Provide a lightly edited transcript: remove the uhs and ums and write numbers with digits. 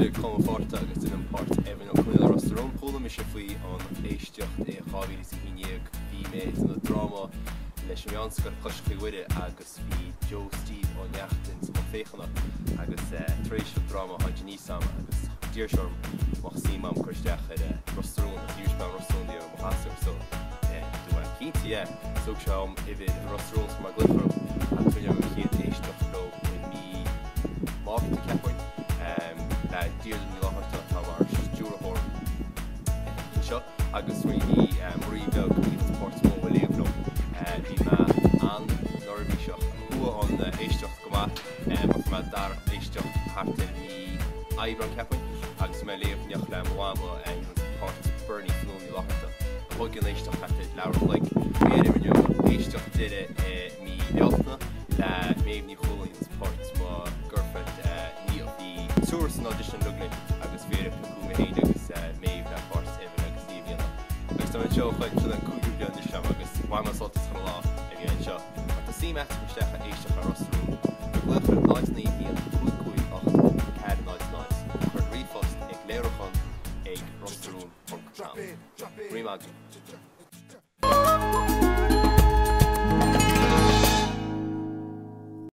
mise Colm Ó Fátharta agus déanaim páirt Evan Ó Conghaile Ros na Rún. Chuala mise faoi an éisteacht i 2011. Bhí mé ag déanamh dráma leis an Meánscoil Cois Chlaí Mhuire agus bhí Joe Steve Ó Neachtain sa lucht féachana agus tar éis an dráma tháinig Denise a'm agus d'iarr sí orm an mbeadh suim a'm cur isteach ar Ros na Rún agus d'iarr sí Ros na Rún di mo ghasúr so dúirt mé cinnte yeah. So thug sé a'm uimhir Ros na Rún so mé glaoch orthu agus rinne mé mo chéad éisteacht leo i mí Márta ceapaim le Deirdre Ní Fhlatharta atá mar stiúrthóir anseo agus rinne Marie Bheag a bhí páirt mó a léamh liom. Bhí mé an-neirbhíseach. Chuaigh an éisteacht go maith mar fuair mé an dara éisteacht thart ar mí Aibreán ceapaim agus bhí mé ag léamh in éineacht le mo mhama páirt Bernie Fionnuala Ní Fhlatharta. Thóg an éisteacht thart ar leathuair a chloig. Bhí ar rinne éisteacht deiridh i mí Bealtaine le Méabh Ní Chualáin as páirt mo girlfriend Niamh. Bhí triúr san audition uilig linn agus bhí ar piocadh mé féin agus Méabh le páirt Evan agus Niamh a dhéanamh. Agus tá mé anseo chun seo an cúigiú bliain anois agam agus bhain mé sult as chuile lá a bhí anseo. Má tá suim agat cur isteach ar éisteacht ar Ros na Rún, glaoch ar 0 9 1 5 5 8 4 0 0 nó cuir ríomhphost ag léiriúchán ag rosnarún.com. Go raibh maith agat.